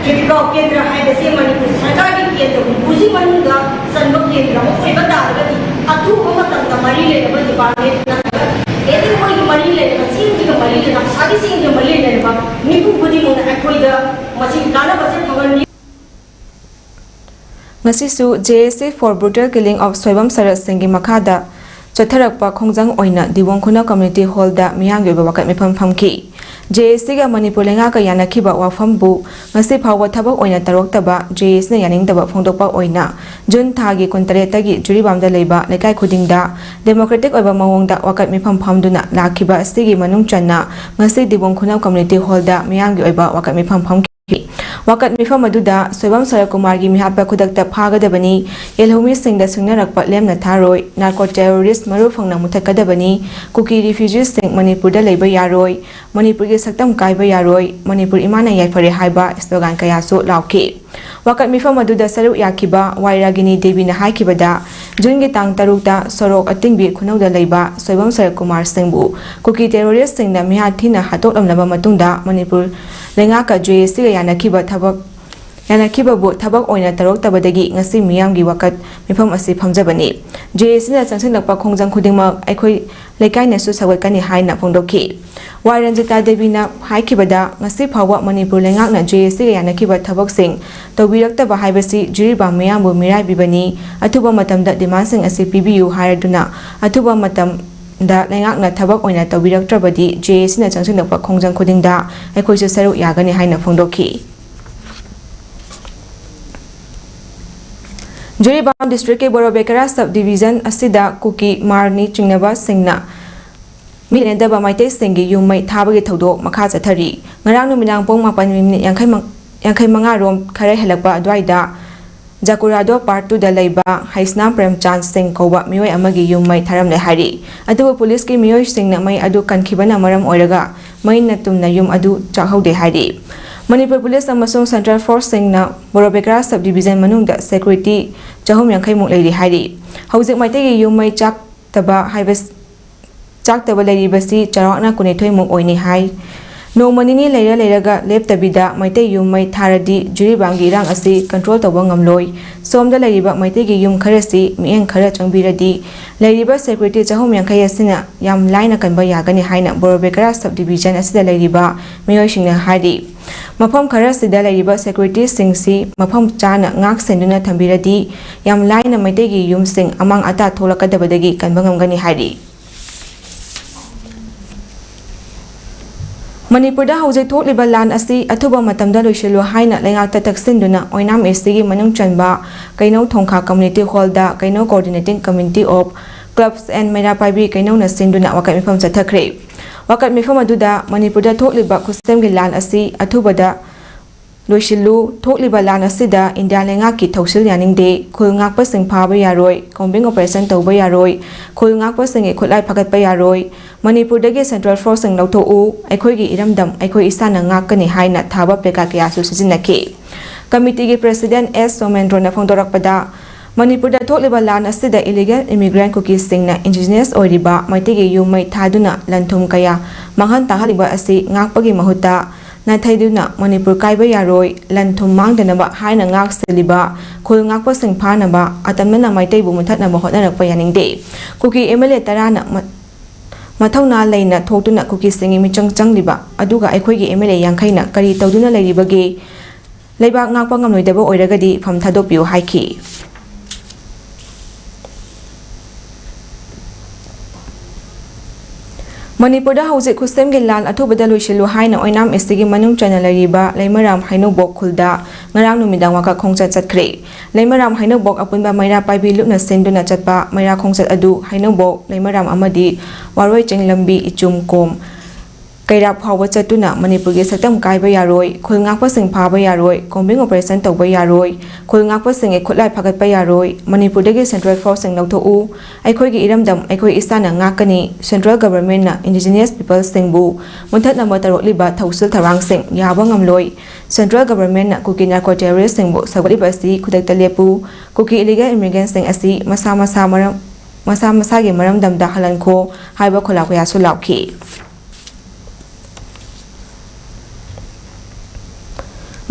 ꯈꯦꯇ꯭ꯔꯤꯒꯥꯎ ꯀꯦꯟꯗ꯭ꯔ ꯍꯥꯏꯕꯁꯦ ꯃꯅꯤꯄꯨꯔ ꯁꯔꯀꯥꯔꯒꯤ ꯀꯦꯟꯗ꯭ꯔ ꯍꯨꯝꯐꯨꯁꯤ ꯃꯅꯨꯡꯗ ꯆꯟꯕ ꯀꯦꯟꯗ꯭ꯔ ꯑꯃ ꯑꯣꯏꯕ ꯇꯥꯔꯒꯗꯤ ꯑꯊꯨꯕ ꯃꯇꯝꯗ ꯃꯔꯤ ꯂꯩꯅꯕ ꯗꯤꯄꯥꯔꯠꯃꯦꯟ ꯅꯠꯇ꯭ꯔꯒ ꯑꯦꯅꯤ ꯃꯣꯏꯒꯤ ꯃꯔꯤ ꯂꯩꯅꯕ ꯆꯤꯡꯁꯤꯒ ꯃꯔꯤ ꯂꯩꯅꯕ ꯅꯞꯁꯥꯒꯤ ꯆꯤꯡꯁꯤꯒ ꯃꯔꯤ ꯂꯩꯅꯕ ꯃꯤꯄꯨꯝ ꯈꯨꯗꯤꯡꯃꯛꯅ ꯑꯩꯈꯣꯏꯗ ꯃꯁꯤꯒꯤ ꯀꯥꯟꯅꯕꯁꯦ ꯐꯪꯍꯟꯕꯤ꯫ ꯉꯁꯤꯁꯨ J A C for Brutal Killing of Soibam ꯁꯔꯠ ꯁꯤꯡꯒꯤ ꯃꯈꯥꯗ ꯆꯠꯊꯔꯛꯄ ꯈꯣꯡꯖꯪ ꯑꯣꯏꯅ ꯗꯤꯕꯣꯡ ꯈꯨꯅꯧ Community Hall ꯗ ꯃꯤꯌꯥꯝꯒꯤ ꯑꯣꯏꯕ ꯋꯥꯀꯠ ꯃꯤꯐꯝ ꯐꯝꯈꯤ꯫ J A C ꯒ ꯃꯅꯤꯄꯨꯔ ꯂꯩꯉꯥꯛꯀ ꯌꯥꯅꯈꯤꯕ ꯋꯥꯐꯝꯕꯨ ꯉꯁꯤ ꯐꯥꯎꯕ ꯊꯕꯛ ꯑꯣꯏꯅ ꯇꯧꯔꯛꯇꯕ J A C ꯅ ꯌꯥꯅꯤꯡꯗꯕ ꯐꯣꯡꯗꯣꯛꯄ ꯑꯣꯏꯅ ꯖꯨꯟ ꯊꯥꯒꯤ ꯀꯨꯟꯇꯔꯦꯠꯇꯒꯤ ꯖꯤꯔꯤꯕꯥꯝꯗ ꯂꯩꯕ ꯂꯩꯀꯥꯏ ꯈꯨꯗꯤꯡꯗ democratic ꯑꯣꯏꯕ ꯃꯑꯣꯡꯗ ꯋꯥꯀꯠ ꯃꯤꯐꯝ ꯐꯝꯗꯨꯅ ꯂꯥꯛꯈꯤꯕ ꯑꯁꯤꯒꯤ ꯃꯅꯨꯡ ꯆꯟꯅ ꯉꯁꯤ ꯗꯤꯕꯣꯡ ꯈꯨꯅꯧ Community Hall ꯗ ꯃꯤꯌꯥꯝꯒꯤ ꯑꯣꯏꯕ ꯋꯥꯀꯠ ꯃꯤꯐꯝ ꯐꯝꯈꯤ꯫ ꯋꯥꯀꯠ ꯃꯤꯐꯝ ꯑꯗꯨꯗ ꯁꯣꯏꯕꯝ ꯁꯔꯠꯀꯨꯃꯥꯔꯒꯤ ꯃꯤꯍꯥꯠꯄ ꯈꯨꯗꯛꯇ ꯐꯥꯒꯗꯕꯅꯤ, ꯌꯦꯜꯍꯧꯃꯤꯁꯤꯡꯗ ꯁꯤꯡꯅꯔꯛꯄ ꯂꯦꯝꯅ ꯊꯥꯔꯣꯏ, ꯅꯥꯔꯀꯣ ꯇꯦꯔꯣꯔꯤꯁ꯭ꯠ ꯃꯔꯨ ꯐꯪꯅ ꯃꯨꯊꯠꯀꯗꯕꯅꯤ, ꯀꯨꯀꯤ ꯔꯤꯐ꯭ꯌꯨꯖꯤꯁꯤꯡ ꯃꯅꯤꯄꯨꯔꯗ ꯂꯩꯕ ꯌꯥꯔꯣꯏ, ꯃꯅꯤꯄꯨꯔꯒꯤ ꯁꯛꯇꯝ ꯀꯥꯏꯕ ꯌꯥꯔꯣꯏ, ꯃꯅꯤꯄꯨꯔ ꯏꯃꯥꯅ ꯌꯥꯏꯐꯔꯦ ꯍꯥꯏꯕ ꯁ꯭ꯂꯣꯒꯥꯟ ꯀꯌꯥꯁꯨ ꯂꯥꯎꯈꯤ꯫ ꯋꯥꯀꯠ ꯃꯤꯐꯝ ꯑꯗꯨꯗ ꯁꯔꯨꯛ ꯌꯥꯈꯤꯕ ꯋꯥꯏ ꯔꯥꯒꯤꯅꯤ ꯗꯦꯕꯤꯅ ꯍꯥꯏꯈꯤꯕꯗ, ꯖꯨꯟꯒꯤ ꯇꯥꯡ ꯇꯔꯨꯛꯇ ꯁꯣꯔꯣꯛ ꯑꯇꯤꯡꯕꯤ ꯈꯨꯅꯧꯗ ꯂꯩꯕ ꯁꯣꯏꯕꯝ ꯁꯔꯠꯀꯨꯃꯥꯔ ꯁꯤꯡꯕꯨ ꯀꯨꯀꯤ ꯇꯦꯔꯣꯔꯤꯁ꯭ꯠꯁꯤꯡꯅ ꯃꯤꯍꯥꯠ ꯊꯤꯅ ꯍꯥꯠꯇꯣꯛꯂꯝꯂꯕ ꯃꯇꯨꯡꯗ ꯃꯅꯤꯄꯨꯔ ꯂꯩꯉꯥꯛꯀ ꯖꯦ ꯑꯦ ꯁꯤꯒ ꯌꯥꯅꯈꯤꯕ ꯊꯕꯛ ꯌꯥꯅꯈꯤꯕꯕꯨ ꯊꯕꯛ ꯑꯣꯏꯅ ꯇꯧꯔꯛꯇꯕꯗꯒꯤ ꯉꯁꯤ ꯃꯤꯌꯥꯝꯒꯤ ꯋꯥꯀꯠ ꯃꯤꯐꯝ ꯑꯁꯤ ꯐꯝꯖꯕꯅꯤ꯫ ꯖꯦ ꯑꯦ ꯁꯤꯅ ꯆꯪꯁꯤꯜꯂꯛꯄ ꯈꯣꯡꯖꯪ ꯈꯨꯗꯤꯡꯃꯛ ꯑꯩꯈꯣꯏ ꯂꯩꯀꯥꯏꯅꯁꯨ ꯁꯧꯒꯠꯀꯅꯤ ꯍꯥꯏꯅ ꯐꯣꯡꯗꯣꯛꯈꯤ꯫ ꯋꯥꯏ ꯔꯟꯖꯤꯇꯥ ꯗꯦꯕꯤꯅ ꯍꯥꯏꯈꯤꯕꯗ, ꯉꯁꯤ ꯐꯥꯎꯕ ꯃꯅꯤꯄꯨꯔ ꯂꯩꯉꯥꯛꯅ ꯖꯦ ꯑꯦ ꯁꯤꯒ ꯌꯥꯅꯈꯤꯕ ꯊꯕꯛꯁꯤꯡ ꯇꯧꯕꯤꯔꯛꯇꯕ ꯍꯥꯏꯕꯁꯤ ꯖꯤꯔꯤꯕꯥꯝ ꯃꯤꯌꯥꯝꯕꯨ ꯃꯤꯔꯥꯏꯕꯤꯕꯅꯤ꯫ ꯑꯊꯨꯕ ꯃꯇꯝꯗ ꯗꯤꯃꯥꯟꯁꯤꯡ ꯑꯁꯤ ꯄꯤꯕꯤꯌꯨ ꯍꯥꯏꯔꯗꯨꯅ ꯑꯊꯨꯕ ꯃꯇꯝꯗ ꯂꯩꯉꯥꯛꯅ ꯊꯕꯛ ꯑꯣꯏꯅ ꯇꯧꯕꯤꯔꯛꯇ꯭ꯔꯕꯗꯤ ꯖꯦ ꯑꯦ ꯁꯤꯅ ꯆꯪꯁꯤꯜꯂꯛꯄ ꯈꯣꯡꯖꯪ ꯈꯨꯗꯤꯡꯗ ꯑꯩꯈꯣꯏꯁꯨ ꯁꯔꯨꯛ ꯌꯥꯒꯅꯤ ꯍꯥꯏꯅ ꯐꯣꯡꯗꯣꯛꯈꯤ꯫ ꯖꯤꯔꯤꯕꯥꯝ ꯗꯤꯁꯇ꯭ꯔꯤꯛꯀꯤ ꯕꯣꯔꯣꯕꯦꯀꯔꯥ ꯁꯕ ꯗꯤꯕꯤꯖꯟ ꯑꯁꯤꯗ ꯀꯨꯀꯤ ꯃꯥꯔꯅꯤ ꯆꯤꯡꯅꯕꯁꯤꯡꯅ ꯃꯤ ꯂꯩꯅꯗꯕ ꯃꯩꯇꯩꯁꯤꯡꯒꯤ ꯌꯨꯝ ꯃꯩ ꯊꯥꯕꯒꯤ ꯊꯧꯗꯣꯛ ꯃꯈꯥ ꯆꯠꯊꯔꯤ꯫ ꯉꯔꯥꯡ ꯅꯨꯃꯤꯗꯥꯡ ꯄꯨꯡ ꯃꯥꯄꯟ ꯃꯤꯅꯤꯠ ꯌꯥꯡꯈꯩ ꯃꯉꯥ ꯔꯣꯝ ꯈꯔ ꯍꯦꯜꯂꯛꯄ ꯑꯗꯨꯋꯥꯏꯗ ꯖꯀꯨꯔꯥꯗꯣ ꯄꯥꯔꯠ ꯇꯨꯗ ꯂꯩꯕ ꯍꯩꯁꯅꯥꯝ ꯄ꯭ꯔꯦꯝꯆꯥꯟ ꯁꯤꯡ ꯀꯧꯕ ꯃꯤꯑꯣꯏ ꯑꯃꯒꯤ ꯌꯨꯝ ꯃꯩ ꯊꯥꯔꯝꯂꯦ ꯍꯥꯏꯔꯤ꯫ ꯑꯗꯨꯕꯨ ꯄꯨꯂꯤꯁꯀꯤ ꯃꯤꯑꯣꯏꯁꯤꯡꯅ ꯃꯩ ꯑꯗꯨ ꯀꯟꯈꯤꯕꯅ ꯃꯔꯝ ꯑꯣꯏꯔꯒ ꯃꯩꯅ ꯇꯨꯝꯅ ꯌꯨꯝ ꯑꯗꯨ ꯆꯥꯛꯍꯧꯗꯦ ꯍꯥꯏꯔꯤ꯫ ꯃꯅꯤꯄꯨꯔ ꯄꯨꯂꯤꯁ ꯑꯃꯁꯨꯡ ꯁꯦꯟꯇ꯭ꯔꯦꯜ ꯐꯣꯔꯁꯁꯤꯡꯅ ꯕꯣꯔꯣꯕꯦꯀꯔꯥ ꯁꯕ ꯗꯤꯕꯤꯖꯟ ꯃꯅꯨꯡꯗ ꯁꯦꯀ꯭ꯌꯨꯔꯤꯇꯤ ꯆꯍꯨꯝ ꯌꯥꯡꯈꯩꯃꯨꯛ ꯂꯩꯔꯤ ꯍꯥꯏꯔꯤ꯫ ꯍꯧꯖꯤꯛ ꯃꯩꯇꯩꯒꯤ ꯌꯨꯝ ꯃꯩ ꯆꯥꯛꯇꯕ ꯍꯥꯏꯕ ꯆꯥꯛꯇꯕ ꯂꯩꯔꯤꯕꯁꯤ ꯆꯥꯎꯔꯥꯛꯅ ꯀꯨꯟꯅꯤꯊꯣꯏꯃꯨꯛ ꯑꯣꯏꯅꯤ ꯍꯥꯏ꯫ ꯅꯣꯡꯃ ꯅꯤꯅꯤ ꯂꯩꯔ ꯂꯩꯔꯒ ꯂꯦꯞꯇꯕꯤꯗ ꯃꯩꯇꯩ ꯌꯨꯝ ꯃꯩ ꯊꯥꯔꯗꯤ ꯖꯤꯔꯤꯕꯥꯝꯒꯤ ꯏꯔꯥꯡ ꯑꯁꯤ ꯀꯟꯇ꯭ꯔꯣꯜ ꯇꯧꯕ ꯉꯝꯂꯣꯏ꯫ ꯁꯣꯝꯗ ꯂꯩꯔꯤꯕ ꯃꯩꯇꯩꯒꯤ ꯌꯨꯝ ꯈꯔꯁꯤ ꯃꯤꯠꯌꯦꯡ ꯈꯔ ꯆꯪꯕꯤꯔꯗꯤ ꯂꯩꯔꯤꯕ ꯁꯦꯀ꯭ꯌꯨꯔꯤꯇꯤ ꯆꯍꯨꯝ ꯌꯥꯡꯈꯩ ꯑꯁꯤꯅ ꯌꯥꯝ ꯂꯥꯏꯅ ꯀꯟꯕ ꯌꯥꯒꯅꯤ ꯍꯥꯏꯅ ꯕꯣꯔꯣꯕꯦꯀꯔꯥ ꯁꯕ ꯗꯤꯕꯤꯖꯟ ꯑꯁꯤꯗ ꯂꯩꯔꯤꯕ ꯃꯤꯑꯣꯏꯁꯤꯡꯅ ꯍꯥꯏꯔꯤ꯫ ꯃꯐꯝ ꯈꯔꯁꯤꯗ ꯂꯩꯔꯤꯕ ꯁꯦꯀ꯭ꯌꯨꯔꯤꯇꯤꯁꯤꯡꯁꯤ ꯃꯐꯝ ꯆꯥꯅ ꯉꯥꯛ ꯁꯦꯟꯗꯨꯅ ꯊꯝꯕꯤꯔꯗꯤ ꯌꯥꯝ ꯂꯥꯏꯅ ꯃꯩꯇꯩꯒꯤ ꯌꯨꯝꯁꯤꯡ ꯑꯃꯥꯡ ꯑꯇꯥ ꯊꯣꯛꯂꯛꯀꯗꯕꯗꯒꯤ ꯀꯟꯕ ꯉꯝꯒꯅꯤ ꯍꯥꯏꯔꯤ꯫ ꯃꯅꯤꯄꯨꯔꯗ ꯍꯧꯖꯤꯛ ꯊꯣꯛꯂꯤꯕ ꯂꯥꯟ ꯑꯁꯤ ꯑꯊꯨꯕ ꯃꯇꯝꯗ ꯂꯣꯏꯁꯤꯜꯂꯨ ꯍꯥꯏꯅ ꯂꯩꯉꯥꯛꯇ ꯇꯛꯁꯤꯟꯗꯨꯅ ꯑꯣꯏꯅꯥꯝ ꯑꯦ ꯁꯤꯒꯤ ꯃꯅꯨꯡ ꯆꯟꯕ ꯀꯩꯅꯧ ꯊꯣꯡꯈꯥ ꯀꯝꯃ꯭ꯌꯨꯅꯤꯇꯤ ꯍꯣꯜꯗ ꯀꯩꯅꯧ ꯀꯣꯑꯣꯔꯗꯤꯅꯦꯇꯤꯡ ꯀꯃꯤꯇꯤ ꯑꯣꯐ ꯀ꯭ꯂꯕꯁ ꯑꯦꯟ ꯃꯩꯔꯥ ꯄꯥꯏꯕꯤ ꯀꯩꯅꯧꯅ ꯁꯤꯟꯗꯨꯅ ꯋꯥꯀꯠ ꯃꯤꯐꯝ ꯆꯠꯊꯈ꯭ꯔꯦ꯫ ꯋꯥꯀꯠ ꯃꯤꯐꯝ ꯑꯗꯨꯗ ꯃꯅꯤꯄꯨꯔꯗ ꯊꯣꯛꯂꯤꯕ ꯈꯨꯠꯁꯦꯝꯒꯤ ꯂꯥꯟ ꯑꯁꯤ ꯑꯊꯨꯕꯗ ꯂꯣꯏꯁꯤꯜꯂꯨ꯫ ꯊꯣꯛꯂꯤꯕ ꯂꯥꯟ ꯑꯁꯤꯗ ꯏꯟꯗꯤꯌꯥ ꯂꯩꯉꯥꯛꯀꯤ ꯊꯧꯁꯤꯜ ꯌꯥꯅꯤꯡꯗꯦ꯫ ꯈꯨꯜ ꯉꯥꯛꯄꯁꯤꯡ ꯐꯥꯕ ꯌꯥꯔꯣꯏ꯫ Combing operation ꯇꯧꯕ ꯌꯥꯔꯣꯏ꯫ ꯈꯨꯜ ꯉꯥꯛꯄꯁꯤꯡꯒꯤ ꯈꯨꯠꯂꯥꯏ ꯐꯒꯠꯄ ꯌꯥꯔꯣꯏ꯫ ꯃꯅꯤꯄꯨꯔꯗꯒꯤ central forceꯁꯤꯡ ꯂꯧꯊꯣꯛꯎ꯫ ꯑꯩꯈꯣꯏꯒꯤ ꯏꯔꯝꯗꯝ ꯑꯩꯈꯣꯏ ꯏꯁꯥꯅ ꯉꯥꯛꯀꯅꯤ ꯍꯥꯏꯅ ꯊꯥꯕ placard ꯀꯌꯥꯁꯨ ꯁꯤꯖꯤꯟꯅꯈꯤ꯫ ꯀꯃꯤꯇꯤꯒꯤ president ꯑꯦꯁ ꯁꯣꯃꯦꯟꯗ꯭ꯔꯣꯅ ꯐꯣꯡꯗꯣꯔꯛꯄꯗ, ꯃꯅꯤꯄꯨꯔꯗ ꯊꯣꯛꯂꯤꯕ ꯂꯥꯟ ꯑꯁꯤꯗ illegal immigrant ꯀꯨꯀꯤꯁꯤꯡꯅ indigenous ꯑꯣꯏꯔꯤꯕ ꯃꯩꯇꯩꯒꯤ ꯌꯨꯝ ꯃꯩ ꯊꯥꯗꯨꯅ ꯂꯟ ꯊꯨꯝ ꯀꯌꯥ ꯃꯥꯡꯍꯟ ꯇꯥꯛꯍꯜꯂꯤꯕ ꯑꯁꯤ ꯉꯥꯛꯄꯒꯤ ꯃꯍꯨꯠꯇ ꯅꯥꯊꯩꯗꯨꯅ ꯃꯅꯤꯄꯨꯔ ꯀꯥꯏꯕ ꯌꯥꯔꯣꯏ, ꯂꯟ ꯊꯨꯝ ꯃꯥꯡꯗꯅꯕ ꯍꯥꯏꯅ ꯉꯥꯛ ꯁꯦꯜꯂꯤꯕ ꯈꯨꯜ ꯉꯥꯛꯄꯁꯤꯡ ꯐꯥꯅꯕ ꯑꯇꯝꯅꯅ ꯃꯩꯇꯩꯕꯨ ꯃꯨꯊꯠꯅꯕ ꯍꯣꯠꯅꯔꯛꯄ ꯌꯥꯅꯤꯡꯗꯦ꯫ ꯀꯨꯀꯤ MLA ꯇꯔꯥꯅ ꯃ-, ꯃꯊꯧꯅꯥ ꯂꯩꯅ ꯊꯣꯛꯇꯨꯅ ꯀꯨꯀꯤꯁꯤꯡꯒꯤ ꯃꯤꯆꯪ ꯆꯪꯂꯤꯕ ꯑꯗꯨꯒ ꯑꯩꯈꯣꯏꯒꯤ MLA ꯌꯥꯡꯈꯩꯅ ꯀꯔꯤ ꯇꯧꯗꯨꯅ ꯂꯩꯔꯤꯕꯒꯦ? ꯂꯩꯕꯥꯛ ꯉꯥꯛꯄ ꯉꯝꯂꯣꯏꯗꯕ ꯑꯣꯏꯔꯒꯗꯤ ꯐꯝ ꯊꯥꯗꯣꯛꯄꯤꯌꯨ ꯍꯥꯏꯈꯤ꯫ ꯃꯅꯤꯄꯨꯔꯗ ꯍꯧꯖꯤꯛ ꯈꯨꯠꯁꯦꯝꯒꯤ ꯂꯥꯟ ꯑꯊꯨꯕꯗ ꯂꯣꯏꯁꯤꯜꯂꯨ ꯍꯥꯏꯅ ꯑꯣꯏꯅꯥꯝ STꯒꯤ ꯃꯅꯨꯡ ꯆꯟꯅ ꯂꯩꯔꯤꯕ ꯂꯩꯃꯔꯥꯝ ꯍꯩꯅꯧꯕꯣꯛ ꯈꯨꯜꯗ ꯉꯔꯥꯡ ꯅꯨꯃꯤꯗꯥꯡ ꯋꯥꯀꯠ ꯈꯣꯡꯆꯠ ꯆꯠꯈ꯭ꯔꯦ꯫ ꯂꯩꯃꯔꯥꯝ ꯍꯩꯅꯧꯕꯣꯛ ꯑꯄꯨꯟꯕ ꯃꯩꯔꯥ ꯄꯥꯏꯕꯤ ꯂꯨꯞꯅ ꯁꯤꯟꯗꯨꯅ ꯆꯠꯄ ꯃꯩꯔꯥ ꯈꯣꯡꯆꯠ ꯑꯗꯨ ꯍꯩꯅꯧꯕꯣꯛ, ꯂꯩꯃꯔꯥꯝ ꯑꯃꯗꯤ ꯋꯥꯔꯣꯏ ꯆꯤꯡ ꯂꯝꯕꯤ ꯏꯆꯨꯝ ꯀꯣꯝ ꯀꯩꯔꯥꯛ ꯐꯥꯎꯕ ꯆꯠꯇꯨꯅ ꯃꯅꯤꯄꯨꯔꯒꯤ ꯁꯛꯇꯝ ꯀꯥꯏꯕ ꯌꯥꯔꯣꯏ, ꯈꯨꯜ ꯉꯥꯛꯄꯁꯤꯡ ꯐꯥꯕ ꯌꯥꯔꯣꯏ, combing operation ꯇꯧꯕ ꯌꯥꯔꯣꯏ, ꯈꯨꯜ ꯉꯥꯛꯄꯁꯤꯡꯒꯤ ꯈꯨꯠꯂꯥꯏ ꯐꯒꯠꯄ ꯌꯥꯔꯣꯏ, ꯃꯅꯤꯄꯨꯔꯗꯒꯤ central forceꯁꯤꯡ ꯂꯧꯊꯣꯛꯎ, ꯑꯩꯈꯣꯏꯒꯤ ꯏꯔꯝꯗꯝ ꯑꯩꯈꯣꯏ ꯏꯁꯥꯅ ꯉꯥꯛꯀꯅꯤ, central governmentꯅ indigenous peopleꯁꯤꯡꯕꯨ ꯃꯨꯊꯠꯅꯕ ꯇꯧꯔꯛꯂꯤꯕ ꯊꯧꯁꯤꯜ ꯊꯧꯔꯥꯡꯁꯤꯡ ꯌꯥꯕ ꯉꯝꯂꯣꯏ, central governmentꯅ ꯀꯨꯀꯤ narco terroristꯁꯤꯡꯕꯨ ꯁꯧꯒꯠꯂꯤꯕ ꯑꯁꯤ ꯈꯨꯗꯛꯇ ꯂꯦꯞꯄꯨ, ꯀꯨꯀꯤ illegal immigrantꯁꯤꯡ ꯑꯁꯤ ꯃꯁꯥ ꯃꯁꯥ ꯃꯔꯝ, ꯃꯁꯥ ꯃꯁꯥꯒꯤ ꯃꯔꯝꯗꯝꯗ ꯍꯜꯍꯟꯈꯣ ꯍꯥꯏꯕ ꯈꯣꯜꯂꯥꯎ ꯀꯌꯥꯁꯨ ꯂꯥꯎꯈꯤ꯫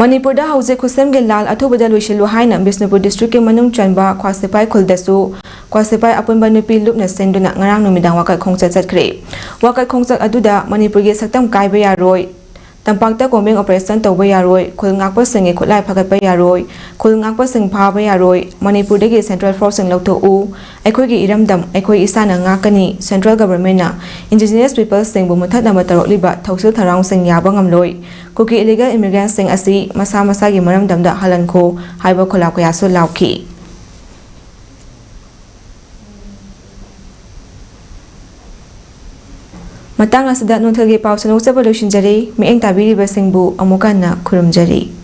ꯃꯅꯤꯄꯨꯔꯗ ꯍꯧꯖꯤꯛ ꯈꯨꯠꯁꯦꯝꯒꯤ ꯂꯥꯜ ꯑꯊꯨꯕꯗ ꯂꯣꯏꯁꯤꯜꯂꯨ ꯍꯥꯏꯅ ꯕꯤꯁꯅꯨꯄꯨꯔ districtꯀꯤ ꯃꯅꯨꯡ ꯆꯟꯕ ꯈ꯭ꯋꯥꯁꯤꯄꯥꯏ ꯈꯨꯜꯗꯁꯨ ꯈ꯭ꯋꯥꯁꯤꯄꯥꯏ ꯑꯄꯨꯟꯕ ꯅꯨꯄꯤ ꯂꯨꯞꯅ ꯁꯤꯟꯗꯨꯅ ꯉꯔꯥꯡ ꯅꯨꯃꯤꯗꯥꯡ ꯋꯥꯀꯠ ꯈꯣꯡꯆꯠ ꯆꯠꯈ꯭ꯔꯦ꯫ ꯋꯥꯀꯠ ꯈꯣꯡꯆꯠ ꯑꯗꯨꯗ ꯃꯅꯤꯄꯨꯔꯒꯤ ꯁꯛꯇꯝ ꯀꯥꯏꯕ ꯌꯥꯔꯣꯏ, ꯇꯝꯄꯥꯛꯇ combing operation ꯇꯧꯕ ꯌꯥꯔꯣꯏ, ꯈꯨꯜ ꯉꯥꯛꯄꯁꯤꯡꯒꯤ ꯈꯨꯠꯂꯥꯏ ꯐꯒꯠꯄ ꯌꯥꯔꯣꯏ, ꯈꯨꯜ ꯉꯥꯛꯄꯁꯤꯡ ꯐꯥꯕ ꯌꯥꯔꯣꯏ, ꯃꯅꯤꯄꯨꯔꯗꯒꯤ central forceꯁꯤꯡ ꯂꯧꯊꯣꯛꯎ, ꯑꯩꯈꯣꯏꯒꯤ ꯏꯔꯝꯗꯝ ꯑꯩꯈꯣꯏ ꯏꯁꯥꯅ ꯉꯥꯛꯀꯅꯤ, central governmentꯅ indigenous peopleꯁꯤꯡꯕꯨ ꯃꯨꯊꯠꯅꯕ ꯇꯧꯔꯛꯂꯤꯕ ꯊꯧꯁꯤꯜ ꯊꯧꯔꯥꯡꯁꯤꯡ ꯌꯥꯕ ꯉꯝꯂꯣꯏ, ꯀꯨꯀꯤ illegal immigrantꯁꯤꯡ ꯑꯁꯤ ꯃꯁꯥ ꯃꯁꯥꯒꯤ ꯃꯔꯝꯗꯝꯗ ꯍꯜꯍꯟꯈꯣ ꯍꯥꯏꯕ ꯈꯣꯜꯂꯥꯎ ꯀꯌꯥꯁꯨ ꯂꯥꯎꯈꯤ꯫ ꯃꯇꯥꯡ ꯑꯁꯤꯗ ꯅꯨꯡꯊꯤꯜꯒꯤ ꯄꯥꯎ ꯁꯟꯗꯣꯛꯆꯕ ꯂꯣꯏꯁꯤꯟꯖꯔꯦ꯫ ꯃꯤꯠꯌꯦꯡ ꯇꯥꯕꯤꯔꯤꯕꯁꯤꯡꯕꯨ ꯑꯃꯨꯛ ꯍꯟꯅ ꯈꯨꯔꯨꯝꯖꯔꯤ꯫